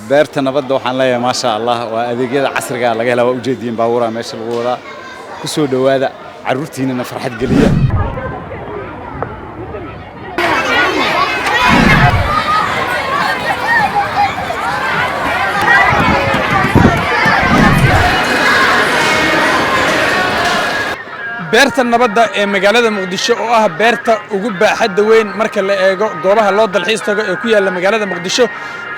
Beerta Nabadda waxaan leeyahay, maasha Allah, waa adeegyada casriga laga helaa. Waa ujeediin, baabuuraa meesha lagu wadaa. Ku soo dhowaada, carruurtiinana farxad geliya. Beerta Nabadda ee magaalada Muqdisho, oo ah beerta ugu baaxadda weyn marka la eego goobaha loo dalxiis tago ee ku yaalla magaalada Muqdisho,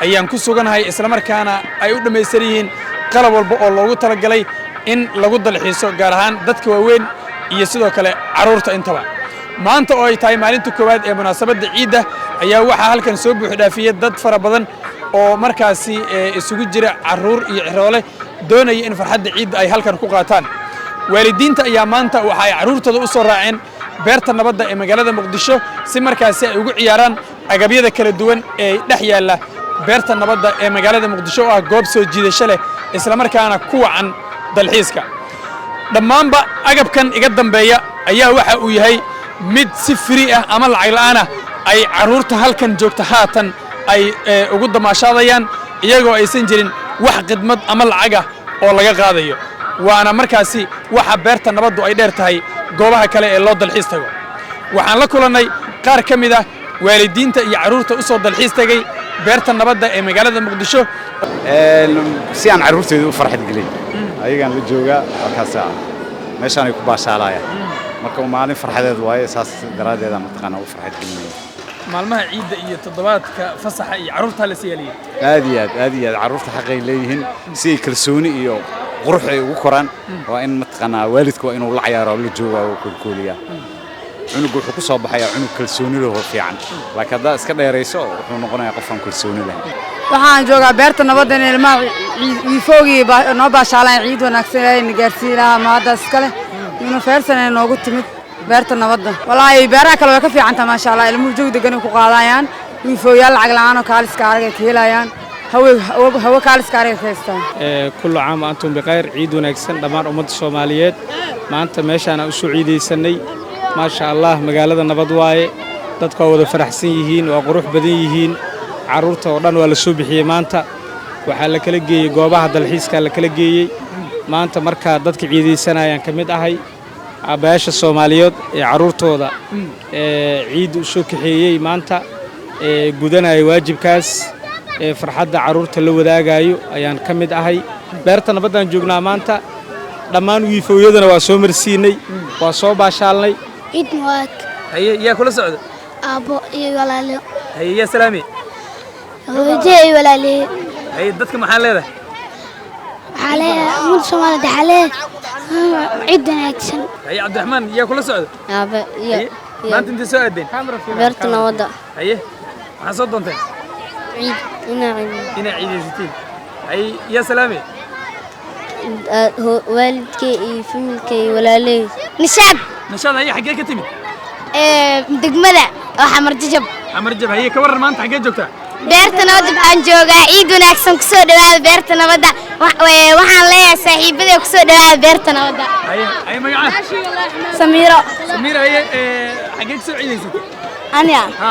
ayaan ku suganahay, islamarkaana ay u dhammaystiran yihiin qalab walba oo loogu talagalay in lagu dalxiiso, gaar ahaan dadka waaweyn iyo sidoo kale carruurta intaba. Maanta oo ay tahay maalinta koowaad ee munaasabadda ciidda ayaa waxaa halkan soo buuxdhaafiyey dad fara badan oo markaasi isugu jira carruur iyo ciroole, doonaya in farxadda ciidda ay halkan ku qaataan. Waalidiinta ayaa maanta waxa ay carruurtooda u soo raaceen Beerta Nabadda ee magaalada Muqdisho si markaasi ay ugu ciyaaraan agabyada kala duwan ee dhex yaalla Beerta Nabadda ee magaalada Muqdisho, oo ah goob soo jiidasho leh, islamarkaana ku wacan dalxiiska. Dhammaanba agabkan iga dambeeya ayaa waxa uu yahay mid si free ah ama lacag la'aan ah ay carruurta halkan joogta haatan ay ugu damaashaadayaan, iyagoo aysan jirin wax khidmad ama lacag ah oo laga qaadayo. Waana markaasi waxa Beerta Nabaddu ay dheer tahay goobaha kale ee loo dalxiis tago. Waxaan la kulannay qaar ka mid ah waalidiinta iyo carruurta u soo dalxiis tagay Beerta Nabadda ee magaalada Muqdisho. Si aan carruurteyda u farxad gelin ayagaan la joogaa halkaasa, meeshaanay ku baashaalayaan. Marka maalin farxadeed waaye, saas daraaddeedaan mataqaanaa u farxad gelinaya. Maalmaha ciidda iyo toddobaadka fasaxa iyo carruurtaa la siiyaaliyey? Aad iyo aad, aad iyo aad. Carruurta xaqay leeyihiin si ay kalsooni iyo qurux ay ugu koraan. Waa in mataqaanaa waalidka waa inuu la cayaaro, la joogaa oo koolkooliyaa. Cunugu wuxuu ku soo baxayaa cunug kalsooni lehoo fiican, laakiin haddaad iska dheerayso, wuxuu noqonayaa qof aan kalsooni lahayn. Waxaan joogaa Beerta Nabadda in ilmaha wiifoogii noo baashaalaan. Ciid wanaagsan Ilaahay na gaarsiin lahaa. Mahaddaas iskale Universal ay noogu timid Beerta Nabadda. Walaahi, beeraha kale way ka fiican tahay, maasha Allah. Ilmuhu jawi degan ay ku qaadayaan, wiifooyaal lacag la'aan oo kaaliska arag ay ka helayaan, hawo hawo kaaliska arag ay ka haystaan. كل عام وأنتم بخير. Ciid wanaagsan dhammaan ummadda Soomaaliyeed. Maanta meeshaan aan usoo ciidaysanay, maasha Allah, magaalada nabad waaye. Dadka waa wada faraxsan yihiin, waa qurux badan yihiin. Carruurta oo dhan waa la soo bixiyey maanta, waxaa la kala geeyey goobaha dalxiiska la kala geeyey maanta. Markaa dadka ciidaysanayaan ka mid ahay, aabbayaasha Soomaaliyeed ee carruurtooda ee ciidda u soo kaxeeyey maanta, ee gudanaya waajibkaas, ee farxadda carruurta la wadaagayo ayaan ka mid ahay. Beerta Nabaddaan joognaa maanta. Dhammaan wiifooyadana waa soo marsiinay, waa soo baashaalnay. Ciid mubaarak. Haye, yaa kula socda? Aabbo iyo walaalo. Haye, yaa salaami? Hooyadey iyo walaalihey. Haye, dadka maxaa leedahay? Waxaa leeyahay ummadda Soomaaliyeed, waxaa leeyahay ciid wanaagsan. Haye, Cabdiraxmaan, yaa kula socda? Aabe iyo Haye, maanta intay soo aadeen? Beerta Nabadda. Haye, maxaa soo doonteen? Ciid inaa ciid. Inaa ciidaysatiin. Haye, yaa salaami? Waalidkay iyo familkay iyo walaaley. Nishaad. Nashaad, haye, xaggee ka timid? Degmada oo Xamar Jajab. Xamar Jab. Haye, ka warran, maanta xaggee joogtaa? Beerta Nabadda baan joogaa. Ciid wanaagsan, kusoo dhawaada Beerta Nabadda. Waxaan leeyahay saaxiibadey, kusoo dhawaada Beerta Nabadda. Haye, haye, magacaa? Samiiro. Samiir, haye, xaggee ka soo ciidaysatay? Aniga? Ha,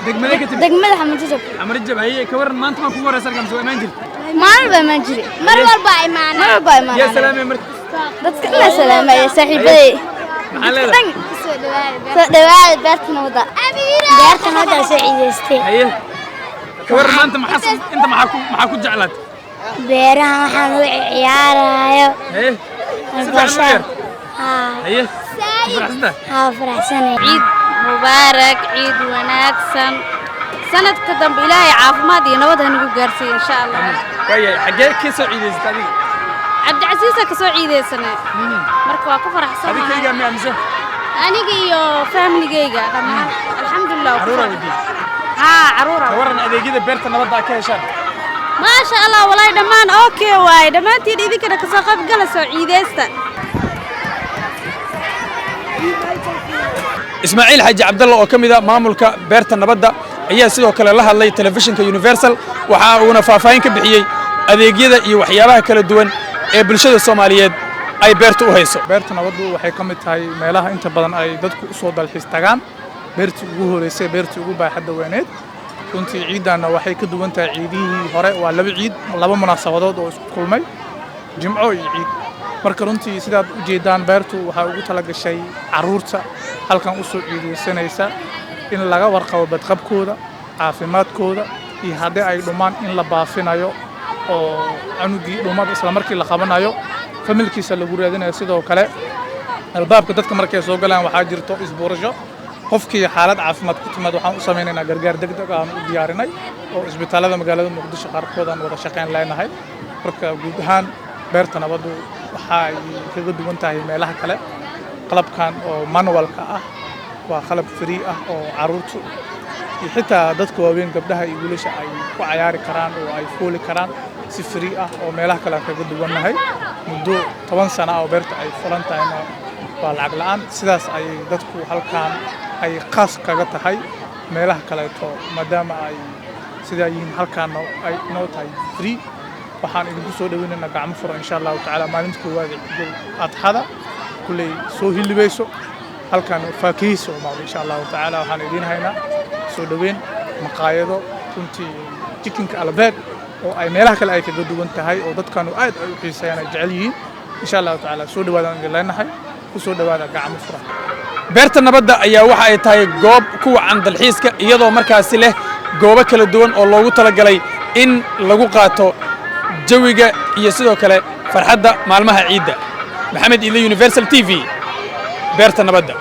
degmadee ka timid? Degmada Xamar Jajab. Xamar Jab. Haye, ka warran, maanta maa kugu horeysa halkan mise waa imaan jirta? Maalin baa imaan jire, mar walba imaana, mar walba imaana. Yaa salaamay marka? Dadka dhan salaamaya, saaxiibaday. Maxaa leedahay? Soo dhawaada Beerta Nabadda. Beerta Nabadda soo ciidaystay. Haye, ka warran, maanta maxaa inta maxaa ku jeclaatay? Beeraha waxaan u ciyaarayo. Haye, si fiican u ciyaar. Haa. Haye, faraxsantahay? Haa, faraxsanay. Ciid mubaarak, ciid wanaagsan. Sanadka dambe Ilaahay caafimaad iyo nabad ha nagu gaarsiiyo, insha Allah. Waayahay, xaggee ka soo ciidaysatay adiga? Cabdicasiisa ka soo ciidaysanay, marka waa ku Adiga faraxsanahay. Keligaa miyaa mise? Aniga iyo familygayga dhammaan, alxamdulilah. Waa ku Carruuraa weydiin. Haa, carruura. Ka warran adeegyada Beerta Nabadda aad ka heshaan? Maasha Allah, walahi dhammaan okay waaye. Dhammaantiin idinkana kasoo qayb gala, soo ciidaysta. Ismaaciil Xaaji Cabdalla oo ka mid a maamulka Beerta Nabadda ayaa sidoo kale la hadlay telefishinka Universal. Waxa uuna faahfaahin ka bixiyey adeegyada iyo waxyaabaha kala duwan ee bulshada Soomaaliyeed ay beertu u hayso. Beerta Nabaddu waxay ka mid tahay meelaha inta badan ay dadku u soo dalxiis tagaan, beertii ugu horeysay, beertii ugu baaxadda weyneed. Runtii ciiddanna waxay ka duwan tahay ciidihii hore. Waa laba ciid, laba munaasabadood oo isku kulmay, Jimco iyo ciid. Marka runtii sidaad u jeedaan, beertu waxaa ugu tala gashay carruurta halkan u soo ciidaysanaysa in laga warqabo badqabkooda, caafimaadkooda, iyo haddii ay dhumaan in la baafinayo oo canugii dhumaba isla markii la qabanayo, familkiisa lagu raadinayo. Sidoo kale albaabka dadka markay soo galaan waxaa jirto isbuurasho. Qofkii xaalad caafimaad ku timaad waxaan u samaynaynaa gargaar degdeg aan u diyaarinay oo isbitaalada magaalada Muqdisho qaarkood aan wada shaqayn leenahay. Marka guud ahaan Beerta Nabaddu waxa ay kaga duwan tahay meelaha kale qalabkan oo manualka ah. Waa qalab free ah oo carruurtu iyo xitaa dadka waaweyn, gabdhaha iyo wiilasha, ay ku cayaari karaan oo ay fuuli karaan si free ah, oo meelaha kale aan kaga duwannahay. Muddo 10 sano ah oo beerta ay fulan tahayna waa lacag la'aan. Sidaas ayay dadku halkan ay khaas kaga tahay meelaha kaleeto, maadaama ay sidaa yihiin, halkaana ay inoo tahay free. Waxaan idinku soo dhaweynaynaa gacmo furan, insha Allahu tacaala. Maalinta koowaad ee Ciidul Adxada kulley soo hilibayso halkan faakihiisa umaado, insha Allahu tacaala. Waxaan idiin haynaa soo dhoweyn, maqaayado runtii chickenka albeeg oo ay meelaha kale ay kaga duwan tahay oo dadkanu aad ay u xiiseeyaan, ay jecel yihiin. Insha Allahu tacaala soo dhawaadaan idin leenahay, ku soo dhawaada gacmo furan. Beerta Nabadda ayaa waxa ay tahay goob ku wacan dalxiiska, iyadoo markaasi leh goobo kala duwan oo loogu talagalay in lagu qaato jawiga iyo sidoo kale farxadda maalmaha ciidda. Maxamed Iile, Universal TV, Beerta Nabadda.